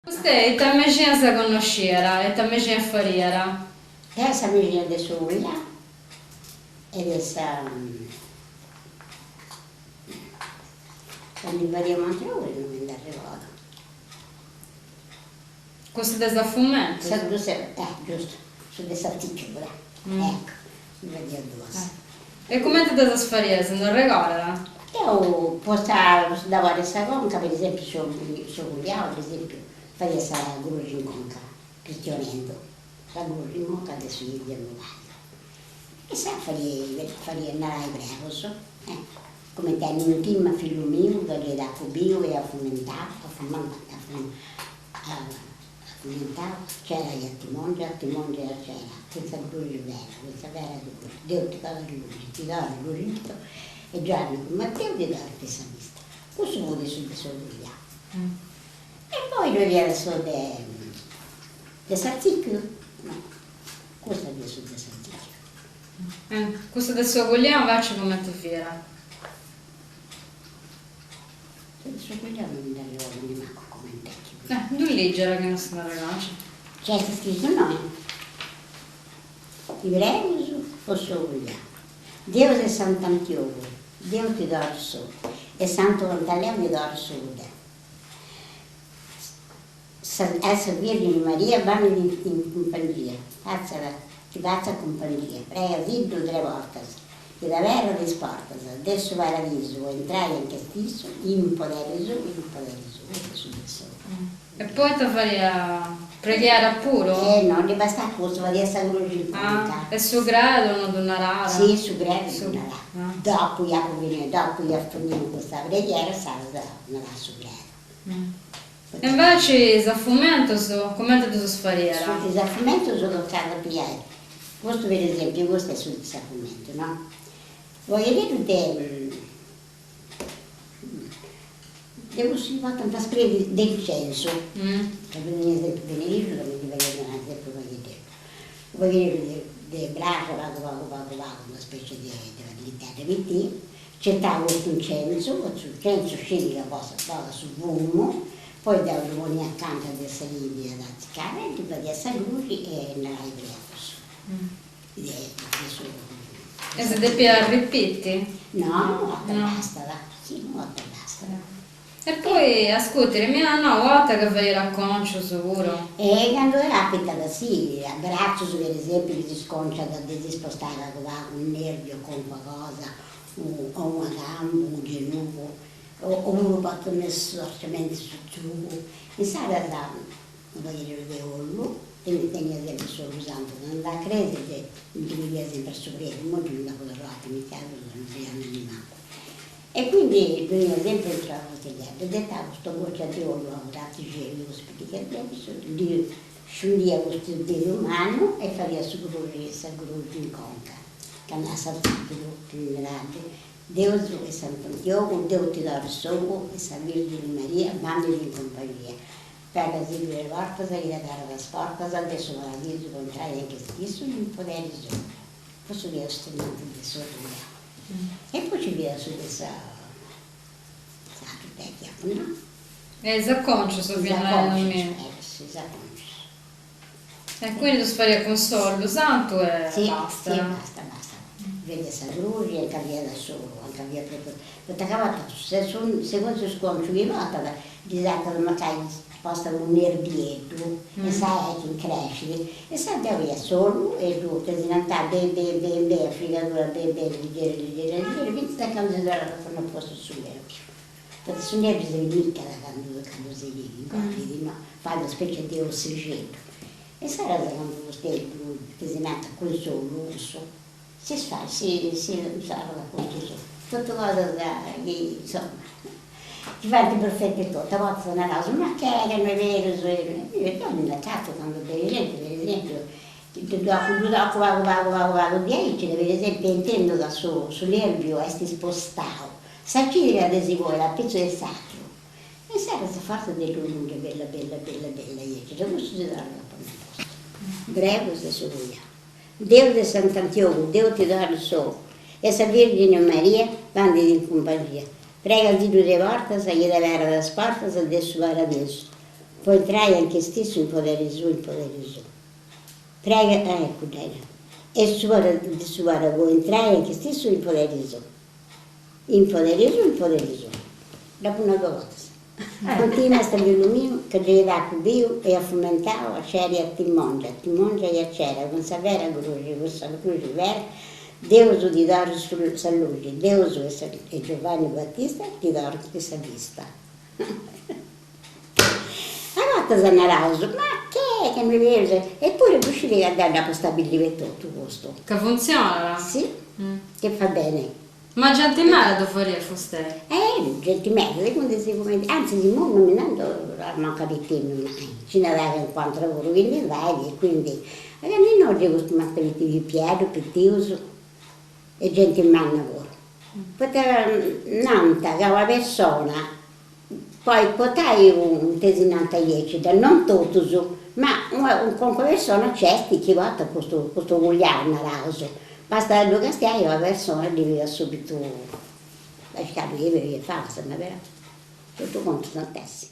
Vostè ita mexinas connosciat, ita mexinas fadiat? Deo sa mexina de s'olia e de sa ndi fadia un'atera cosa non mi nd'arregordu. Cussa de s'afumentu? Sa de sa eh giustu, su de s'atzìchidu dai, ecco, ndi fadia duas. E cumenti ddas fadiat, si nd'arregordat? Deu po sa po su dabori 'e sa conca, per esempiu su su culiau, per esempiu, fadia sa gruxi in conca, chistionendu, sa gruxi in conca de su chi fiat mobadiu. E sa fadia fadia narai pregus, eh, cumenti a non timma fillu miu ca gei t'apu biu e afumentau, Afumentau, cera e a timongia, timongia e a cera, cun sa gruxi vera, cun sa vera gruxi, Deu ti torrit luxi, ti torrit luxi e Giuanni cun Matteu ti torrint sa vista. Cussu fut su de s'ogugliau. E poi ddoi fiat su de de s'atzìchidu, no, custa fiat su de s'atzìchidu. Cussu de s'ogugliau inveci cumenti fiat? Su de s'ogugliau non mi nd'arregordu nimancu coment'est chi fiat. Ddu liggiat chi non si nd'arregordat. Nc'est scritu innoi, I pregus po s'ogugliau. Deus e Sant'Antiogu, Deus ti torrit s'ogu, e Santu Pantaleu ti torrit s'ogu. E sa Virgini Maria bandit in cumpangia, fatzat ti fatzat cumpangia, prega-si-ddu tre bortas, chi t'aberrat is portas de su paradisu po intrai anch'est issu in poderi suu, in poderi suu, custu est su de s'ogu. E poi ita fadiat? Preghiat puru? Eh no, ddi bastat custu, fadiat sa gruxi in conca. E su credo no ddu naràt? Si, su credo ddu naràt. Dopu chi apu finiu, dopu chi apu finiu custa preghiera, insaras naràt su credo. E inveci is afumentus, cumenti ddus fadiat? Is afumentus tocat a pigai, custu per esempiu, custu est su de s'afumentu, no? Unu pagheddeddu de de cussu chi portant a scriri de incensu, ca ddu tenia sempri benedixu ca mi ndi fadiat donai sempri unu pagheddeddu, unu pagheddeddu de braxa pagu pagu pagu pagu, una specie de pallittedda pitia Ghetau custu incensu, su incensu sceti ca bogat su fumu, poi deu ddu ponia acanta de sa chi fiat atzicada e ddi fadia sa gruxi e narai pregus de su. E si depiat ripiti? No, una 'orta bastat, si, una 'orta bastat. E poi, ascurtiri, mi at nau una 'orta ca fadiat aconcius puru. E candu capitat, si, a bratzus per esempiu chi si sconciat de si spostai pagu pagu unu nerviu o calincuna cosa, o una gamba, unu genugu, o puru po storciamentu 'e su tzugu, insaras unu pagheddu de ollu, tenia sempri s'ollu santu, candu andà a cresia ndi pedia sempri a su predi, immoi non dd'apu torrau a tenni prus, non ddi andu nimancu E quindi ddu tenia sempri intru a una butighedda, ghetau custa goccia de ollu a unu ratixeddu de cussu piticheddeddu, ndi sciundia custu didu mannu e fadia su gruxi, sa gruxi in conca, candu a s'atzìchidu ti naràt, Deus e Sant'Antiogu, Deus ti torrit s'ogu e sa Virgini Maria bandit in cumpagnia. Prega-si-ddu tres bortas chi t'aberrat is portas de su paradisu po intrai anch'est issu in poderi suu. Cussu fiat su de s'ogugliau. E poi ci fiat su de sa s'atru vecchiu apu nau. E is aconcius fiant narendi a mei. Is aconcius. E quindi ddus fadiat cun s'ollu santu e basta. Si, basta, basta. Fadiat sa gruxi e nca fiat solu, nca fiat propriu, poita ca a bortas segundu su sconciu chi portat, ddi sartat mancai postat unu nerbieddu e sa chi increscit, e sa deu fiat solu e ddu tesinantà beni beni beni beni a frigadura beni beni ligeri ligeri ligeri finzas a candu si torrat a ponni a postu su nerbiu, poita su nerbiu si pinnicat candu candu si ingollit no, fait una specie de ossixeddu e insaras candu custeddu tesinanta cun s'ollu cussu si sfait si si torrat a postu suu, totu cosas chi insoma Ti faint profetu etotu, a bortas naraus, ma che ca no est berus, e deu mi nd'acatu candu beni genti, per esempiu, ddu tocu ddu tocu pagu pagu pagu pagu diaici ca per esempiu intendu ca su su nerviu est spostau, sa cira de si ponni apitzus de s'atru, e insaras a fortza de ddu lunghi bella bella bella bella aici, de cussu si torrat a ponni a postu. Pregus de su cuiau. Deus e Sant'Antiogu, Deus ti torrit s'ogu, e sa Virgini Maria bandit in cumpangia. Prega-si-ddu tres bortas chi t'aberrat is portas de su paradisu. Po intrai anche stissu in poderi suu in poderi suu. Prega eh cudda era. E su de su po intrai anche stissu in poderi suu. In poderi suu in poderi suu. Dd'apu nau duas bortas. Non timast fillu miu ca gei t'apu biu e afumentau a cera e a timòngia, timòngia e a cera, cun sa vera gruxi, cun sa gruxi vera, Deus ti torrit sa luxi, Deus e Giovanni Battista ti torrint sa vista. A bortas naraus, ma che, che mi bius, eppuru ddu scit ca deu dd'apu stabiliu etotu custu. Ca funtzionat? Si, che fa bene. Ma genti meda ddu fadiat fustei? Eh, genti meda, segundu si cumenti, antzis imoi non mi nd'andu a mancu a bitiri mai, nci nd'at calincunu ateru puru chi ndi fait e quindi, a candu innoi costumant a bitiri pipieddu, pitius e genti manna puru, poita nant ca una persona podit portai unu tesinanta aici, non totus, ma calincuna persona nc'est chi portat custu custu cugliau, naraus, bastat a ddu castiai e una persona ddi pigat subitu, ca ddu bivi est falsa, ma però totu contus ant essi.